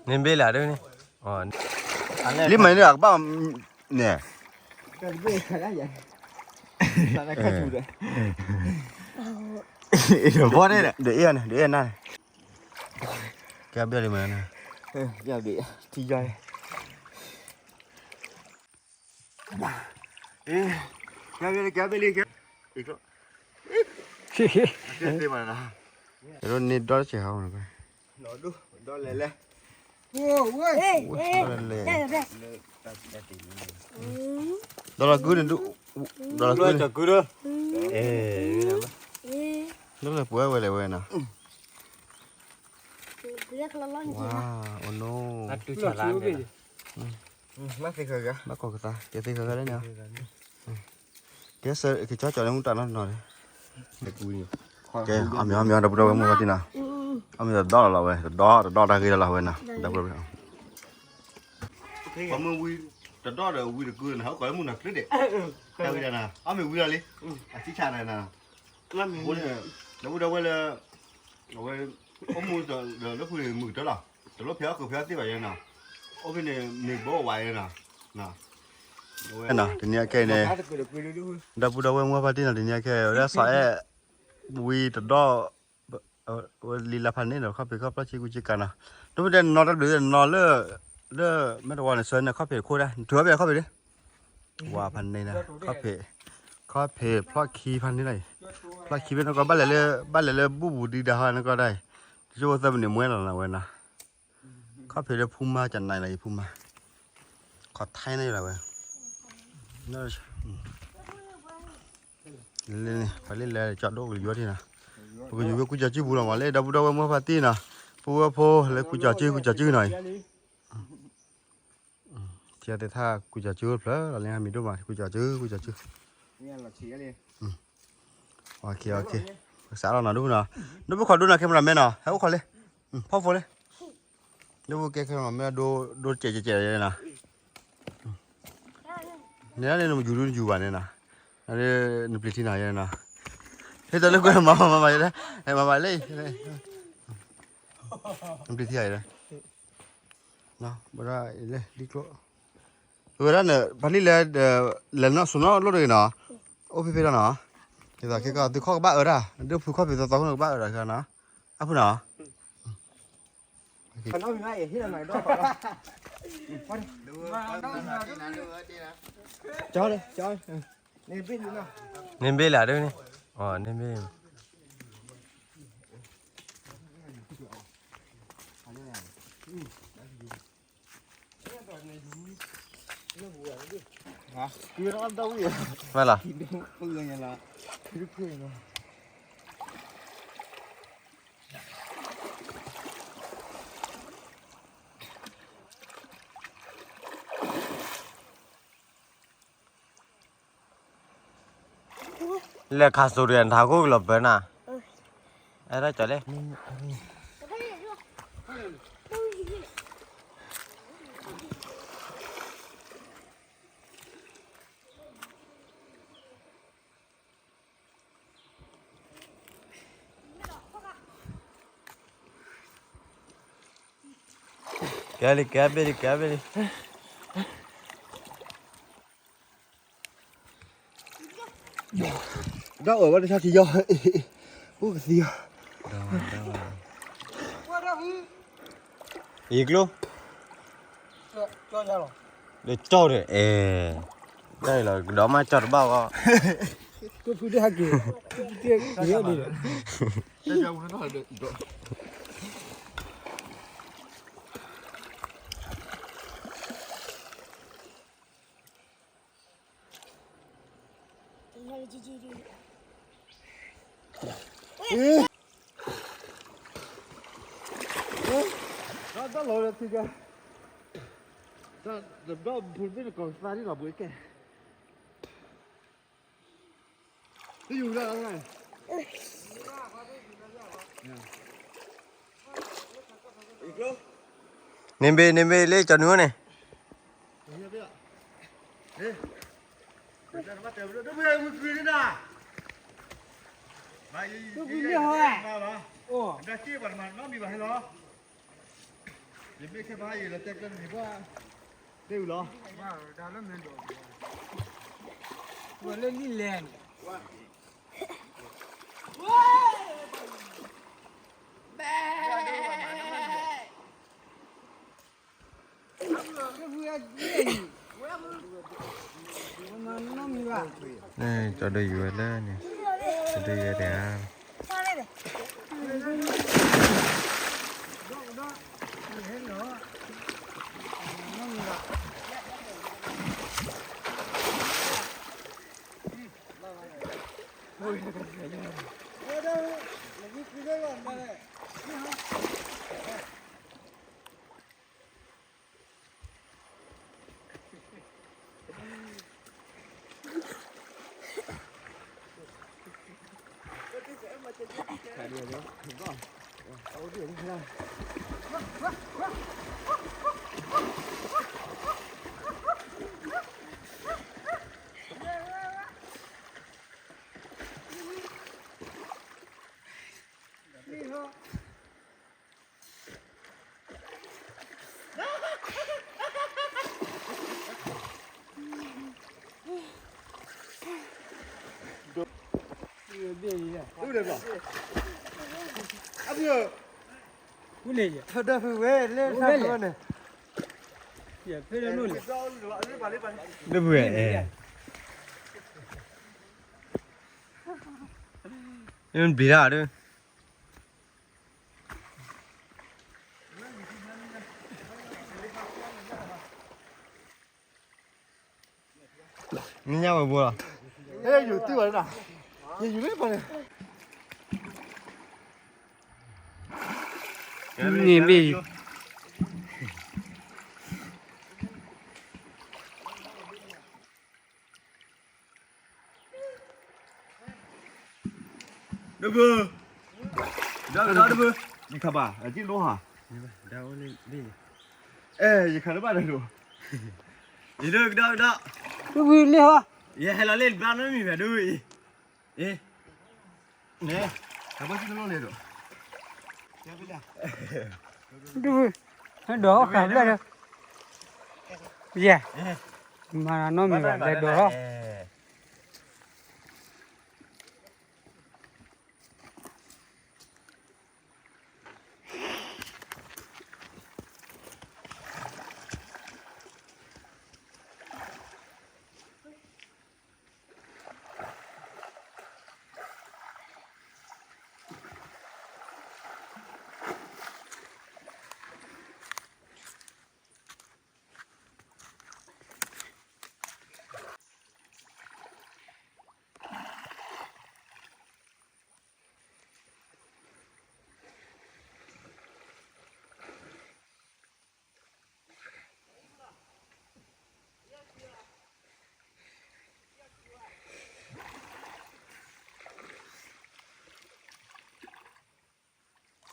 န့ၣ်ဘ့ၣ်လၢဒ်န့ၣ်, လံမၤန့ၣ်အကဘၣ်န့ၣ်, ဘီန့ၣ်, ဒ်အ့ၣ်န့ၣ်, ဒ်အ့ၣ်နၢ်န့ၣ်, ကဲဘ့ၣ်လံမၤန့ၣ်, ထံယီၤ, ကဲဘ့ၣ်လံ, ကဲဘ့ၣ်လံ, ကဲ, ကဲန့ၢ်ဒီတစဲးဟီ, ဒီလီၤကု, ဒီလီၤကု, ဒီလီၤကု, ဒီလီၤပှဲၤဝဲလဲၣ်ဝဲနီၤ, အိၣ်နိ, ဘၣ်ကိးကသါ, ကဲသ့ၣ်ဃၢၤဃၢၤလၢန့ၣ်, ကဲကၠီကၠီလၢမူတၢ်နီတနီၤန့ၣ်, ကဲ, အီၣ်မ့ၤအီၣ်မ့ၤအီၣ် ဒီပုၢ်ဒီဝဲၢ်မုၢ်ဝဲတံၢ်နီၤ, အီၣ်မ့ၤတဒီလီၤလီၤဝဲ, တဒီတဒီတၢ်ဂ့ၤလီၤလီၤဝဲနီၤ, ဒီပုၢ်ဒီဝဲၢ်, ပှၤမ့ၢ်ဝံတဒီဒီးဝံတကုန့ၣ် ဟဲအိၣ်ကိးလၢမုၢ်နီၤကျ့ဒဲး, တၢ်ဂ့ၤဒၣ်နီၤ အီၣ်မ့ၤဝံလီၤလံ, အထံဆးန့ၣ်နီၤ, အဃိန့ၣ်, ဒီပုၢ်ဒီဝဲၢ်လၢ, အဝဲ, အိၣ်မူဒီးလၢဖုန့ၣ်မုာ်ကတၢၢ်လီၤ, တလိၣ်ဖဲအီၣ်ကုးဖဲအီၣ်သ့ၣ်ဘၣ်ယဲနီၤ, အိၣ်ဖဲန့ၣ်မ့ၢ်ဘိဝဲယဲနီၤ, တနံၤအခဲအံၤန့ၣ်, ဒီပုၢ်ဒီဝဲၢ်မုၢ်ဝဲတံၢ်နီၤ တနံၤအခဲအံၤ ဝဲဒၣ်စီၤအဲၣ်, ဝံတဒီ ဝဲလံလၢဖးန့ၣ်ဒီး ခီၣ်ဖံးခီၣ်ဖျီၣ်ဆံကူဆံကၤနီၤ, တမ့ၢ်တဲနီတဘျုးနီၤလၢ, လၢ, မ့ၢ်တဝီန့ၣ် ဆၢန့ၣ် ခီၣ်ဖံးတခိၣ်ဒၣ် နထုးအီၣ်ဖဲခီၣ်ဖံးဒၣ်, ဝါဖးန့ၣ်နီၤ ခီၣ်ဖံး, ခီၣ်ဖံးဖျီၣ်ခံဖးန့ၣ်လီၤအံၤ, ဖျီၣ်ခံဖဲနကီၢ်ဘၣ်လဲၤလၢ, ဘၣ်လဲၤလၢဘူၣ်ဘူးဒံဒါဟီနကီၢ်ဒၣ်အံၤ, တစိၢ်ဖိသၢမံးနံးမွဲလီၤနီၤဝဲနီၤ, ခီၣ်ဖံးလၢဖူမါကနၤလီၤအံၤဖူမါ, ခီၣ်ထဲန့ၣ်လီၤဝဲ လၢန့ၣ် ပှၤလၢလဲၤကၠီဒိၣ်ကယူၤထံနီၤ, ပကယူၤဝဲကူကၠီၤစုပူၤလီၤမး လၢဒီပုၢ်ဒီဝဲၢ်မုၢ်ဖါတံၢ်နီၤ, ပုၢ်ဝဲၢ်ဖိလၢကူကၠီၤစု ကူကၠီၤစုနီၤအံၤ, ထံသ့ၣ်ထၣ်ကူကၠီၤစုအိၣ်ဖျၢၣ်လီၤ လၢဟဲမံၤဒိၣ်မး ကူကၠီၤစု ကူကၠီၤစု, စးလီၤနီၤဒိၣ်နီၤ, ဒိၣ်ဖိခီဒိၣ်နီၤ camera man နီၤ ဟဲအိၣ်ခိးလၢ, ဖီၣ်ဖိလၢ ဒိၣ်ကဲခဲမၤမ့ၢ်ဒိၣ်ကဲးကဲးနီၤ, န့ၣ်နယူၤဒိၣ်နယူၤဘၣ်န့ၣ်နီၤ, နပျံၤထံနီၤယဲနီၤ, ဟ့ၣ်တၢ်လၢကွဲးမၤမၤမၤယဲ, မၤမၤလၢ, နပျံၤထံယဲ, ဘၣ်ဒၣ်လၢလံကျိ, ဝဲဒၣ်န့ၣ် ပှၤလံလဲၤ, လဲၤနီၣ်ဆိနီၣ်လိၣ်တဂ့ၤနီၤ, အိၣ်ဖဲဖဲလီၤနီၤ, ဒ်သိးခဲကီးသုခီၣ်ကဘၣ်အၢတၢ် ဒိၣ်ဖုခီၣ်ဖံးသီသီခိၣ်န့ၣ်ကဘၣ်အၢတၢ်ခဲနီၤ, အဖုနီၤ န့ၣ်ဘ့ၣ်လၢဒ်န့ၣ်, န့ၣ်ဘ့ၣ်, မ့ၢ်လီၤ လဲၤခးစိၤဒီး နထးခိၣ်ကလီၤပၢၤနၤ, အဲၣ်ဒိးကၠီၤလဲၣ် ကဲလံ ကဲဘ့ၣ်လံ ကဲဘ့ၣ်လံ, ဒီးအၢၣ်ဝဲတၢ်ထံယီၤ, အိၣ်ကသံယီၤ, ယကျိ, ဒီးကၠီဒီး အဲ, တၢ်အံၤလီၤ ကဒီးမးကၠီတဘၣ်ဂီၢ်, ကဖုဒၣ်ဟဲက့ၤ, ကဖုဒၣ်က့ၤဒီး တၢ်လီၤထံကဲ, တၢ်တဘျီဖုဘ့ၣ်နကိးသးဒ်လီၤဘှံးကဲ, တယူၤလၢ်လၢ်, န့ၣ်ဘ့ၣ် န့ၣ်ဘ့ၣ်လၢကၠီနုၤန့ၣ်, တဘ့ၣ်ဝံၤကွံာ်န့ၣ်နၤ, တဘ့ၣ်လၢဟီဧါ က့ၤပှၤတမၤနီတမံၤဘၣ်ဟဲလီၤ. ယမ့ၢ်ခဲပဟါယလဲၤတဲကျဲနမံၤပှၢ်, တဲအုၣ်လီၤ. ဝဲလၢလံလဲၣ်န့ၣ် ကၠီဒိယွဲလၢန့ၣ်, ကၠီဒိယွဲတဂၤ, ဖဲဒၣ်ဖုဝဲလဲၣ်, ဖဲဒၣ်ဖုဝဲန့ၣ်, ဒၣ်ဖုဝဲ, ဘျံးတၢ်ဒုး နညါဝဲဘိလီၤ, ဟဲယူၤတုၤဘၣ်လၢ, ယယူၤလၢပှၤန့ၣ်, န့ၣ်ဘ့ၣ် ဒၣ်ဘု, ဒၣ်ဘု, ယခးဘၣ် အက့ၢ်လိဟါ, ယခးတဘၣ်ဒီး, ယဒၣ်ကဒီးကဒီး, ဒၣ်ဘုလ့ဟီ, ယဟဲလီၤလ့ၣ်ဘျါနီတမံၤဘၣ်ဒၣ်အံၤ, န့ၣ်, ဟဲဘၣ်စံၣ်တလိၣ်လဲၣ်ဒီး, ဒၣ်ဘု, ဟဲဒီးဃာ်ဘျါဒီး, ယဲ, မၤနီတမံၤဘၣ် လဲၤ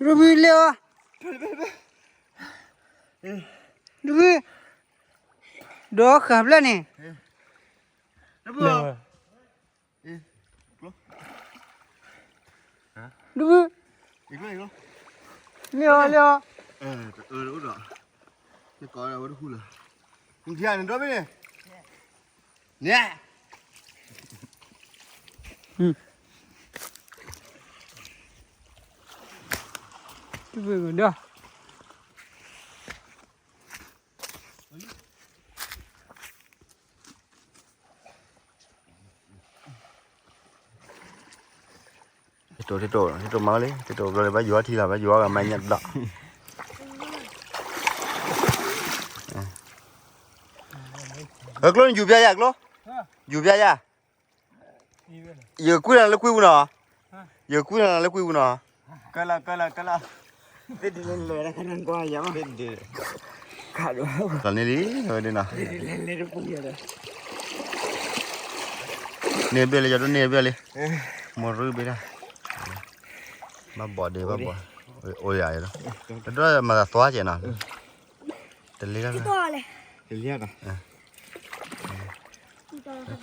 ဒီးလီၤ. ဒၣ်ဘုလ့အီၤ, ဒၣ်ဘု, ဒီးဃာ်ဖျၢၣ်န့ၣ်, ဒၣ်ဘု, လ့အီၤလ့အီၤ, နဒီဘ့ၣ်န့ၣ်, န့ၣ်, ဒၣ်ဘုကဒီး တတိၢ်တတိၢ်တတိၢ်မၤလံ တတိၢ်ဘျီလၢဘၣ်ယိၤထံလီၤ ဘၣ်ယိၤဂၤမၤညၣ်တဘျီ, ကျိန့ၣ်ယူၤပျါယၤကျိ, ယူၤပျါယၤ, ယကွံာ်နၤလၢကွံာ်ပူၤနီၤ, ယကွံာ်နၤလၢကွံာ်ပူၤနီၤ, ကလၢကလၢကလၢ, သ့ၣ်ဒ်လဲၣ်လဲၣ်, သ့ၣ်ဒ်, လီၤန့ၢ်လံ, ဝဲဒ်နီၤ, န့ၢ်ဘ့ၣ်လံ ယဒိၣ်န့ၢ်ဘ့ၣ်လံ, မိၢ်ရုဘ့ၣ်ဒၣ်, ဘၣ်ဘီၣ်ဒ့ဘၣ်ဘီၣ်, အိၣ်ယၤဒီး, တဒိၣ်မၤသးသွါကဲနီၤ, တလ့တၢ်, တလ့တၢ်,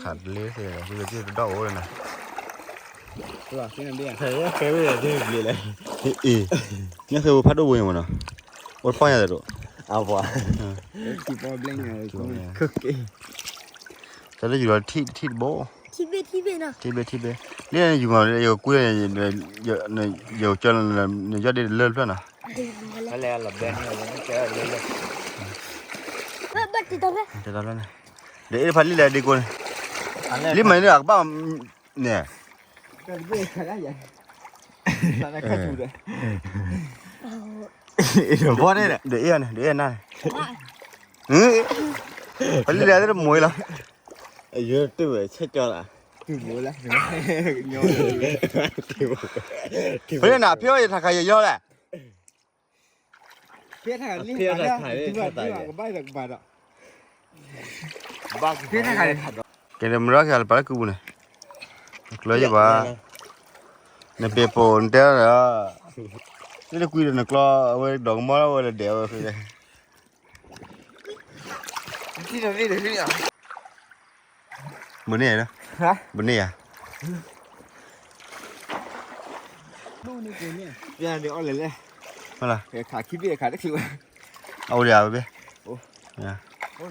ခးတလ့သ့ၣ် သုကစ့ၢ်တဒီၣ်အိၣ်လၢနီၤ, လီၤသ့နဘ့ၣ်, ခဲဝဲဒၣ်သ့ဘျ့လဲၣ်, အ့ၣ်, ညၣ်ဃဲဝဲဖးဒိၣ်ဝဲမနီၤ, အိၣ်တပီၢ်ညါတဒိၣ်, အပှၤ, တၢ်လၢယူၤလီၤထံၣ်တထံၣ်တဘိ, ထံၣ်ဘ့ၣ်ထံၣ်ဘ့ၣ်, လၢယူၤမၤ ယကကွံာ်, ယကၠီ နယီၢ်ဒ့တလၢတဖျၢၣ်နီၤ, လၢလၢ, တတီၤဖဲန့ၣ်, ဒီးအ့ၣ်တဖၣ်လံလဲၣ်ဒ့ကိးန့ၣ်, လံမၤန့ၣ်အကဘၣ်န့ၣ်, ဘီန့ၣ်, ဒီးအ့ၣ်န့ၣ်, ဒီးအ့ၣ်နၤန့ၣ်, ပလံလဲၣ်သ့ၣ်တမိၢ်အံၤလီၤ, ယတဝဲဆဲကၠီလၢ, ဖဲန့ၣ်နၤဖဲအံၤယထးခးယယီၢ်လဲၣ်, ဖဲထးခးလံ, ကဘၣ်ဒီးကဘၣ်ဒီး, ကဲဒီးမရၢ်ကလၢပာ်လၢကုပူၤန့ၣ်, နကျၢၤယဘၣ်, နပ့ၤပိာ်နတဲဒီး, နတကွံဒီးနကျီအဝဲဒီးကမီလီၤဝဲဒီးဒဲးဝဲ, ဘုန့ၣ်, ဘုန့ၣ်ယၤ, န့ၣ်အီၣ်လဲၣ်လဲၣ်, ခးခံဘ့ၣ်ခးတချုးဝဲ, အအိၣ်ဒီးအဝဲဘ့ၣ်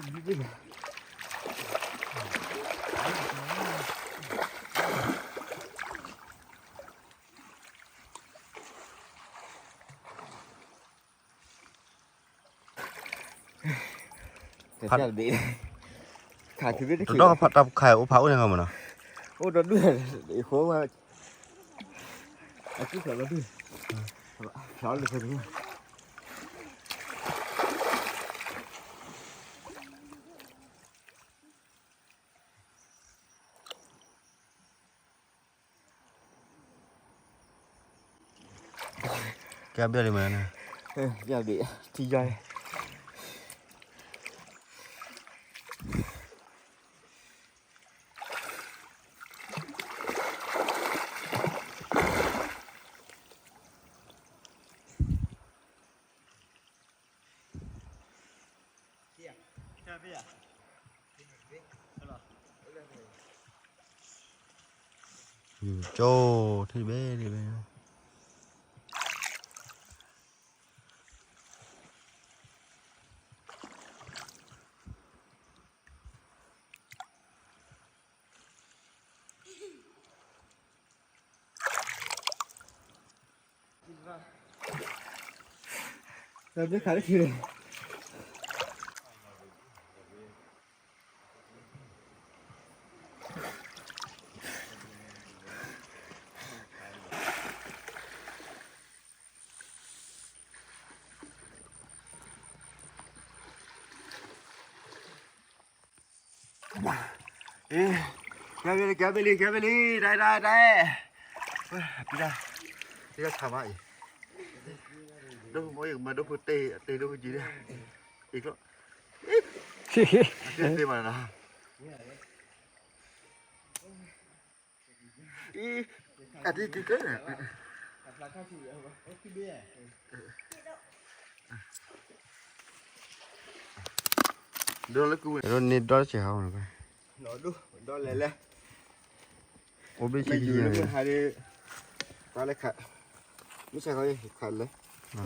တဒီၣ်တၢ်ခးအိၣ်ဖးအိၣ်န့ၣ်မနီၤ, အိၣ်ဒီးဒုၣ်, အဃိ, အကံၢ်ဖျိးလီၤဒုၣ်, ဖျိးလီၤဒုၣ်, ကဲဘၣ်လံမနီၤ, ထံယီၢ်, ကၠိထံၣ်ဘဲန့ၣ်ဘဲ ဘၣ်ခးတခံလံ ကဲဘဲလံ ကဲဘဲလံ ကဲဘဲလံ ဒၣ်ဒၣ်ဒၣ် ပံဒၣ် ပံဒၣ်ဆါမးအံၤ ဒိၣ်ဖိမ့ၢ်ယကမၤဒိၣ်ဖိတ့ၢ် အတ့ဒိၣ်ဖိကံဒၣ် အံၤကျိ အတ့သ့မးနီၤ အတ့ကံကျၢ ဒိၣ်လၢကုဝဲ ဒိၣ်န့ၢ်ဒီတစဲးဟီ အိၣ်ဘ့ၣ်ဆံးဆံး မ့ၢ်ဆဲးခါလဲၣ် ဒ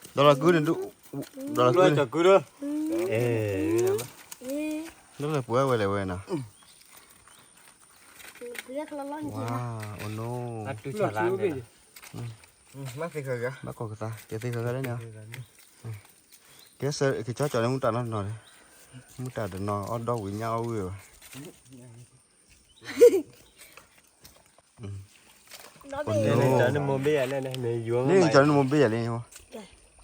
ီးလီၤကုန့ၣ် ဒီးလီၤကုန့ၣ် ဒီးလီၤပှဲၤဝဲလဲၣ်ဝဲနီၤ အိၣ်နိ ဘၣ်ကိးကသါ ကသ့ဃၢၤလၢန့ၣ် ကဲစၢကကၠီကၠီန့ၣ် မုၢ်တၢ်နီတနီၤန့ၣ် မုၢ်တၢ်တနီၤ အီၣ်ဒီဝံၤညၣ်အီၣ်ဝံၤဘၣ် န့ၣ်ကၠီန့ၣ်မိၢ်ဘ့ၣ်ယၤလံ ကၠီန့ၣ်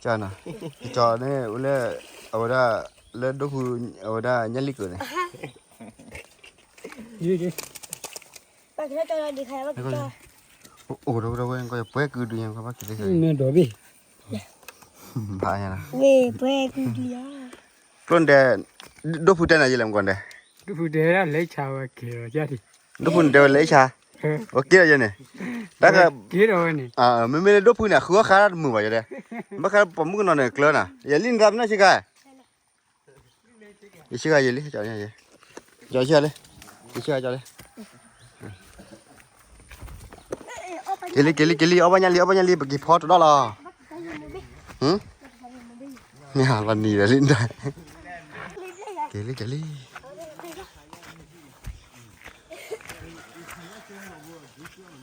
ကၠီန့ၣ် အိၣ်လၢ အဝဲဒၣ် လၢဒိၣ်ဖု အဝဲဒၣ်ညၣ်လံၣ်ကုာ်န့ၣ် အိၣ်ဒီးဝဲ ပှဲၤကုဒုညါ ဘၣ်က့ၤသ့ၣ် ဘၣ်ညါ ကျိၣ်ဒဲး ဒိၣ်ဖုတဲနၤယဲလဲၣ်မကီၢ်ဒဲး ဒိၣ်ဖုတဲဝဲလဲၤဆါဝဲက့ၤ ဒိၣ်ဖုန့ၣ်တဲဝဲလဲၤဆါ ဝဲက့ၤဒီးယဲန့ၣ် တၢ်က မ့မ့ၢ်လၢဒိၣ်ဖုန့ၣ် ဃုအီၣ်ဃါတမုာ်ဘၣ်ယဲဒဲး ဘၣ်ဃးပှၤမုၣ်ကနီၤန့ၣ်ကျၢၤနၤ ယဲလံနသးပနီၣ်ဆ့ကၤ ယဆ့ကၤယဲလံ ကၠီန့ၣ်ယဲ ကၠီဆၢလံ, ကၠီဆၢကၠီလံ. က့ၤလံ က့ၤလံ က့ၤလံ အီၣ်ဘၣ်ညါလံ အီၣ်ဘၣ်ညါလံ ပက့ၤဖီတဒီၣ်လီၤ. မ့ၢ်လီၤနံၤဒီးလံ, က့ၤလံ က့ၤလံ. လံ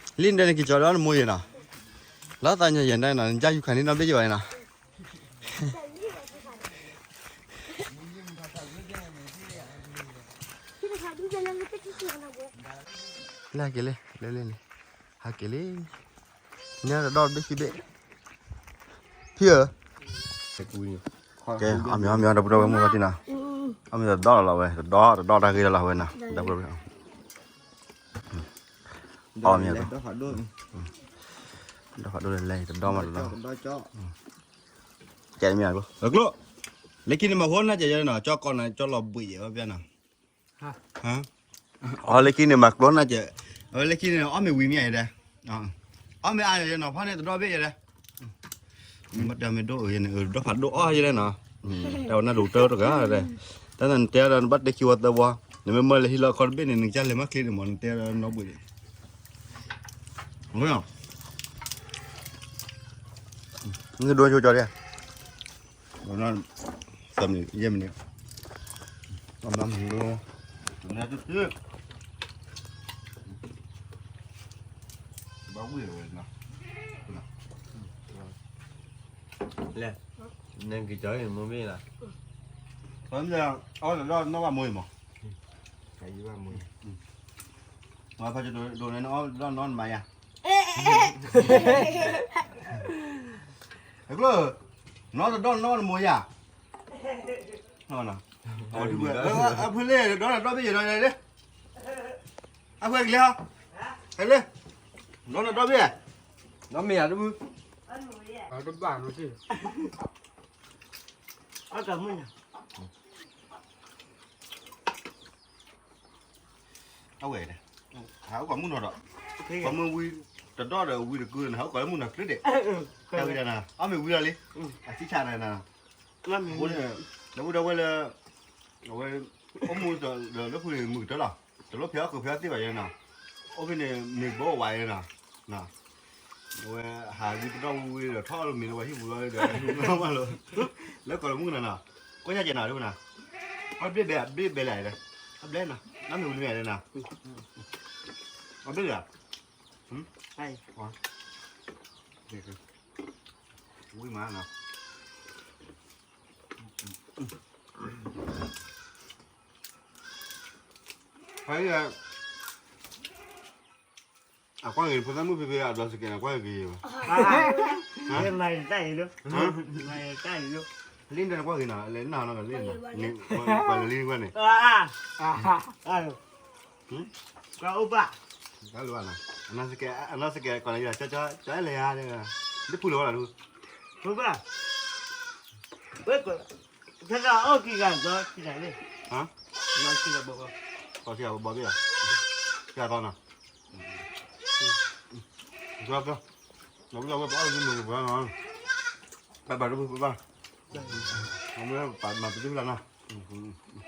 ဒီးနက့ၤကၠီဒီးနမိၢ်ယဲနီၤ, လီၤသးညါယဲနီၤ နကယူၤခါန့ၣ်နီတဘ့ၣ်ယဲဘၣ်နီၤ. လၢဟဲက့ၤလံ လၢလံန့ၣ်, ဟဲက့ၤလံ, ညါတဒီတဘ့ၣ်ခံဘ့ၣ်, ဖံဧၢ, ကဲ အီၣ်မ့ၤ အီၣ်မ့ၤ ဒီပုၢ်ဒီဝဲၢ်မုၣ်ဝဲတံၢ်နီၤ, အီၣ်မ့ၤတဒီလီၤဝဲ တဒီ တဒီတၢ်ဂ့ၤလီၤဝဲနီၤ ဒီပုၢ်ဒီဝဲၢ် အီၣ်မ့ၤ, ဒီဖးဒိၣ်လဲၣ် တဒီမးတဒီ, ကဲမ့ၢ်အကျိ, လၢခံန့ၣ်မၤဃိနၢ်ကဲယဲနီၤ ကၠီကီးနၤ ကၠီလီၤဘှံးယဲဘၣ်နီၤ. အီ လၢခံန့ၣ်မၤကျိနၢ်ကဲ, အဝဲလၢခံန့ၣ် အီၣ်မ့ၤဝံၤမ့ၢ်ယဲဒၣ်, အီၣ်မ့ၤအါယဲနီၤ ဖီန့ၣ်တဒီဘ့ၣ်ယဲဒၣ်, မ့ၢ်တမ့ၢ်ဒိၣ်အၢယဲန့ၣ် ဒီဖးဒိၣ်အီၣ်ယဲဒၣ်နီၤ, တၢ်ဝဲနၢ်ဒိၣ်တၢ်တဂၤဒၣ်, တၢ်နတဲဒီးနဘၣ်တဲခံဝဲသၢဘီ, နမ့ၢ်မၢလၢဟံၣ်လီၤခီတဘ့ၣ်န့ၣ် နကစၢ်လဲၤမၤချ့န့ၣ်မး နတဲဒီးနီၢ်ဘှံးန့ၣ်, နဒိကၠီကၠီဒၣ် သၢမံးနံး ယဲၢ်မံးနံး, အမၤမုာ်လီၤ, ဘၣ်ဝံၣ်ဝဲနီၤ, လဲၣ်, နက့ၤကၠီအံၤမိၢ်မ့ၢ်လီၤ, အီၣ်တဒီနီၢ်ဘၣ်မိၢ်အံၤမး, ဖးဒိၣ်န့ၣ် အီၣ်တဒီနီၢ်နမါယၤ, ကျိ, နီၢ်တဒီနီၢ်နမိၢ်ယၤ, အဖုလ့ၣ် ဒီနဒီဘ့ၣ်ယဲနီၤလ့ၣ်, အဖုကလ့ဟီ, ဟဲလ့, ဒီနဒီဘ့ၣ်, ဒီမ့ၢ်ယၤတမုၢ်, တဘၣ်မ့ၢ်, အကမုၢ်နၤ အဝဲ, ဟးအိၣ်ကိးမုၢ်နီၤဒီး, ပှၤမ့ၢ်ဝံတဒီဒီးဝံတကုန့ၣ် ဟးအိၣ်ကိးလၢမုၢ်နီၤကျ့ဒဲး, တၢ်ဝံဒၣ်နၤ အီၣ်မ့ၤဝံလီၤလံ, အဆံဆးနၤနၤ, လၢဝံဒီးဝဲလၢ, အဝဲ, အိၣ်မူဒီးလၢဖုန့ၣ်မုၢ်ကတၢၢ်လီၤ, တလိၣ်ဖဲအီၣ်ကုးဖဲအီၣ်သ့ၣ်ဘၣ်ယဲနီၤ, အိၣ်ဖဲန့ၣ်မ့ၢ်ဘိဝဲယဲနီၤ အဝဲဟးဂံၢ်တဒီဝံဝံဒီးထီၣ်လၢမ့ၢ်လၢပှၤဟံၣ်ပူၤလီၤဒီး, လၢကိးလၢမုၢ်ကနီၤနီၤ, ကိးညါကဲနီၤဒ်နၤ, အဘျ့ဘဲ, အဘျ့ဘဲလၢ, အဘျဲနီၤ, နမ့ၢ်ဝံလၢမ့ၢ်ဒ်နၤ, အဘျ့လၢ, ဝံမးနီၤ, ဖဲ အကွၢ်ဂ့ၤ ဖိသၣ်မုၣ်ဖံဖံ အဒိးစကဲးန့ၣ် ကွၢ်ဂ့ၤဘၣ်, မၤတၢ်အံၤလၢ, မၤတၢ်အံၤလၢ, လ့ၣ်န့ၣ်ကွၢ်ဂ့ၤနီၤ လဲၤနၤနီၤ လ့ၣ်နီၤ, ပှၤလၢလ့ၣ်ကွၢ်န့ၣ်, ကအိၣ်ဘၣ်, ကလၢဘၣ်နီၤ, အနီၢ်စကဲး အနီၢ်စကဲး ကီးလၢယၤ ကၠီ ကၠီ ကၠီလဲၤယၤ, လၢပူၤလၢဝဲလီၤဒုး, ပဘၣ်, ဝဲ ကီးအီၣ်ကံဂၤဒီး ကံဂၤန့ၣ်, ကီးကံဂၤဘီဘီ, ကီးကံဂၤဘီဘီဘၣ်, ကံဂၤသီနီၤ, ကီးကီး, ကီးဝဲပအီၣ်ကံမုၢ်ပှၤနီၤ, ဘၣ်ဘၣ်ဒိၣ်ပဘၣ်, မၤပတုာ်ဖျါနီၤ.